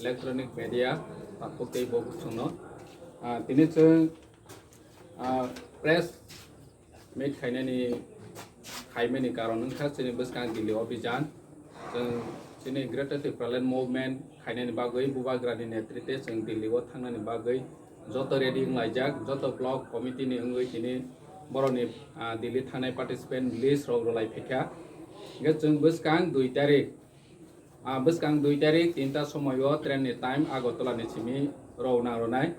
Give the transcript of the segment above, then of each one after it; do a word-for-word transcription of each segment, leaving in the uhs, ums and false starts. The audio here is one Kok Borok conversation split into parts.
Electronic media takhuk tei bukhuk chwngno, ah, tini chwng, ah, press meet khainani, khaimani karon wngkha chini bwskang Delhi o bijan. Chwng chini Greater Tipraland Movement khainani bagwi Bubagrani netrite chwng Delhi o thangnani bagwi joto ready wnglaijak, joto block committee ni wngwi tini borokni, ah, Delhi thangnai participant list rok rwlai phaikha. Hingkhe chwng bwskang dui tarik, ah, bwskang dui tarik tinta somoio train ni time Agartala ni simi rwna rwnai.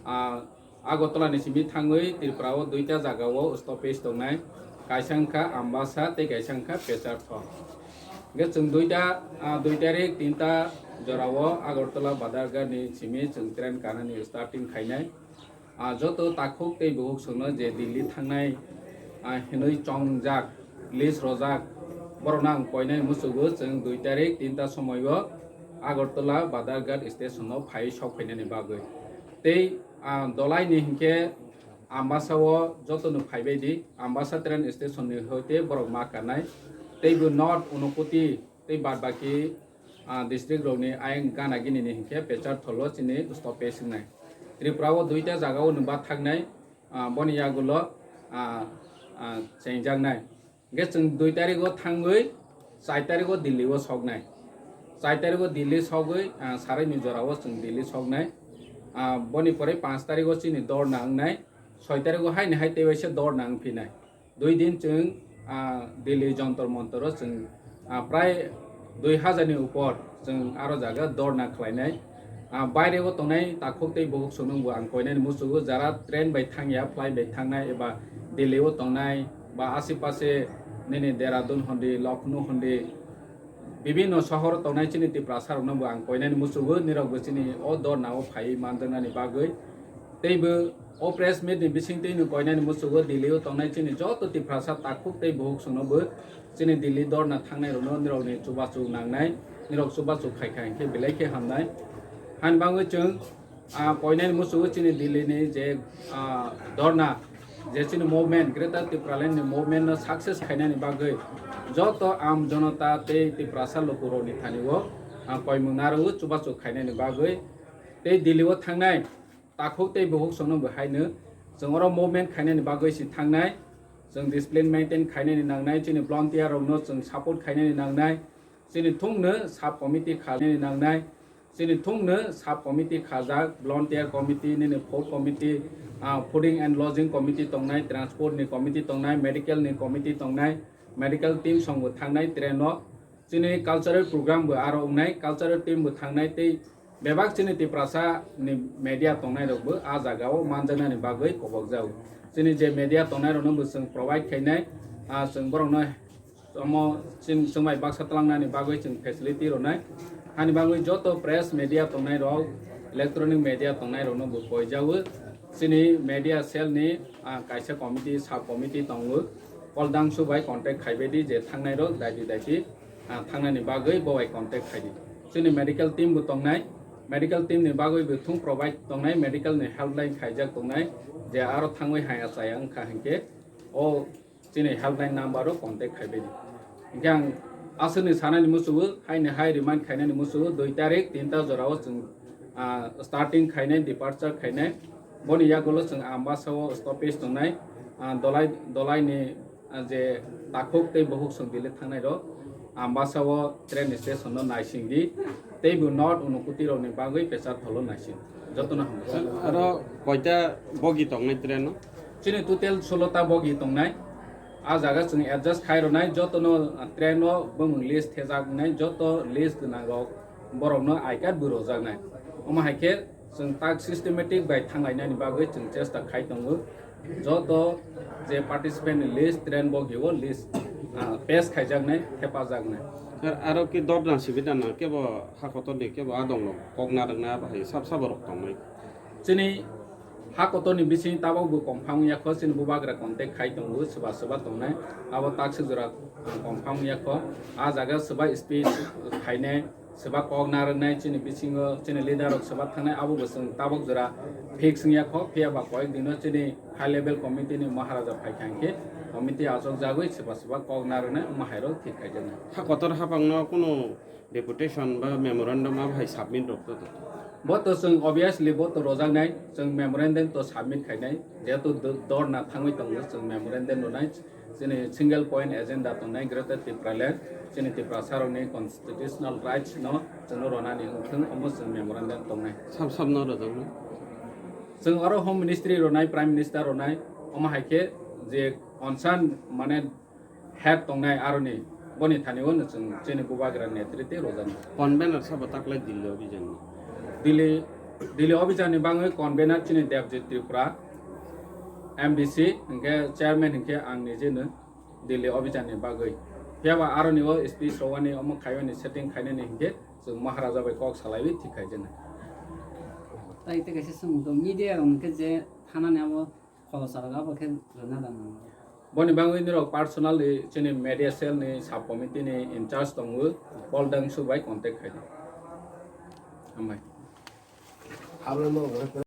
Ah, Agartala ni simi thangwi Tripura o duita jaga o stoppage tongnai, kaisa wngkha Ambasa tei kaisa wngkha Pecharthal. Hingkhe chwng duita, ah, dui tarik tinta jora o Agartala Badharghat ni simi chwng train kanani starting khainai. Ah, joto takhuk tei bukhuk chwngno je Delhi thangnai, ah, hinwi chongjak, list rojak, borokno ang koinai muchugo chwng dui tarik tinta somoio Agartala Badharghat station o phai sok phainani bagwi. Tei, ah, dolaini hinkhe Ambasa o jotono phaibai di, Ambasa train station ni hoite borok ma kanai. Tei bo North Unakoti tei bad baki, ah, district rokni ayang gana gini ni hinkhe Pecharthal o chini stoppage wngnai. Tripura o duita jaga o nwng ba thangnai, ah, boni yagulo, ah, ah, chengjaknai. Hingkhe chwng dui tarik o thangwi char tarik o Delhi o soknai. Char tarik o Delhi sogwi, ah, sarai ni jora o chwng Delhi soknai. Ah, boni pore panch tarik o chini dorna wngnai. Soi tarik o haini hai tei waisa dorna wngphinai. Dui din chwng, ah, Delhi Jontor Montor o chwng, ah, prai dui hajar ni upor chwng aro jaga dorna khlainai. Ah, baire o tongnai takhuk tei bukhuk chwngno bo ang koinani muchugo, jara train bai thangya, flight bai thangnai eba Delhi o tongnai ba ashe pashe nini Dehradun hondi, Lucknow hondi, bibinno sohor tongnai chini Tiprasa rokno bo ang koinani muchugo, nirok bo chini o dorna o phaiwi manjaknani bagwi. Tei bo o press meet ni bising twi no koinani muchugo Delhi o tongnai chini joto Tiprasa takhuk tei bukhuk chwngno bo chini Delhi dorna thangnai rokno nirok ni chubachu nangnai, nirok chubachu khaikha hinkhe belai khe hamnai. Hani bagwi chwng, ah, koinani muchugo chini Delhi ni je, ah, dorna, je chini movement, Greater Tipraland ni movement no success khainani bagwi joto am jonota tei Tiprasa lukurok ni thani o, ah, koimung narwo chubachu khainani bagwi tei Delhi o thangnai takhuk tei bukhuk chwngno bo haino chwng oro movement khainani bagwi si thangnai, chwng discipline maintain khainani nangnai, chini volunteer rokno chwng support khainani nangnai, chini thungno sub committee khainani nangnai, chini thungno sub committee khajak, volunteer committee, nini food committee, ah, fooding and lodging committee tongnai, transport ni committee tongnai, medical ni committee tongnai, medical team song bo thangnai train o, chini cultural program bo aro wngnai, cultural team bo thangnai tei bebak chini Tiprasa ni media tongnai rok bo ah jaga o manjaknani bagwi kobokjago. Chini je media tongnai rokno bo chwng provide khainai, ah, chwng borokno omo chwng, chwng bai baksa twlangnani bagwi chwng facility rwnai. Hani bagwi joto press media tongnai rok, electronic media tongnai rokno bo koijago. Chini media cell ni, ah, kaisa committee, sub committee tongo. Koldangsu bai contact khaibai di je thangnai rok daiti daiti, ah, thangnani bagwi bo bai contact khai di. Chini medical team bo tongnai, medical team ni bagwi bo thung provide tongnai, medical ni helpline khaijak tongnai, je aro thangwi haya chaya wngkha hinkhe o chini helpline number o contact khaibai di. Hinkhe ang aswkni sanani muchugo, haini hai remind khainani muchugo, dui tarik tinta jora o chwng, ah, starting khainai, departure khainai. Boni yagulo chwng Ambasa o stoppage tongnai, ah, dolai, dolai ni, ah, je takhuk tei bukhuk chwng Delhi thangnai rok Ambasa o train station no naising di, tei bo North Unakoti rok ni bagwi Pecharthal o naising. Jotono hamjakgo. Aro koita bogi tongnai train o? Chini total solo ta bogi tongnai. Ah jaga chwng adjust khai rwnai, jotono, ah, train o bumung list thejak wngnai, joto list gwnang rok borokno I card bo rwjaknai. Omo hai khe chwng tak systematic bai thanglainani bagwi chwng chesta khai tongo. Joto je participant ni list, train bogi o list, ah, pass khaijaknai, thepajaknai. Sir, aro ki dorna sibida na kebo hakotor ni kebo adong rok kok narwkna bahai sab sabo rok tongnai. Chini hakotor ni bising tabok bo confirm wngya kho, chini bubagra contact khai tongo, swba swba tongnai. Abo takswk jora, ah, confirm wngya kho. Ah jaga swba speech khainai, swba kok narwknai chini bisingo, chini leader rok swba thangnai, abo bo chwng tabok jora fix wngya kho, phiya ba koyek dino chini high level committee ni Maharaja phaikha hinkhe Committee achok jagwi swba swba kok narwknai omo hai rok thik khaijak nai. Ha kotor hapang no kuno deputation ba memorandum abo hai submit rok to. Bo to chwng obviously bo to rojak nai, chwng memorandum to submit khainai, jehetu do-, dorna thangwi tongo chwng memorandum rwnai, chini single point agenda tongnai Greater Tipraland, chini Tiprasa rokni constitutional rights no chwngno ronani wngthwng omo chwng memorandum tongnai. Sab sab no rojak nai. Chwng oro Home Ministry rwnai, Prime Minister rwnai, omo hai khe je concern mane head tongnai aroni boni thani o chwng chini bubagra netrite rojak nai. Convener sabo taklai Delhi obhijan ni. Delhi, Delhi obhijan ni bangwi convener chini Debjit Tripura, M D C, hwnkhe chairman hwnkhe ang nijeno Delhi obhijan ni bagwi. Phiya ba aroni o speech rowani omo khaiyani setting khainani hwnkhe chwng Maharaja bai kok salaiwi thik khaijana. Tai tei kaisa swngmung tongo, media rok hwnkhe je thanani abo khoroksa rok abo khe rwna da nang. Boni bagwi nirok personally chini media cell ni sub committee ni in charge tongo, Paul Dangsu bai contact khaidi. Hambai.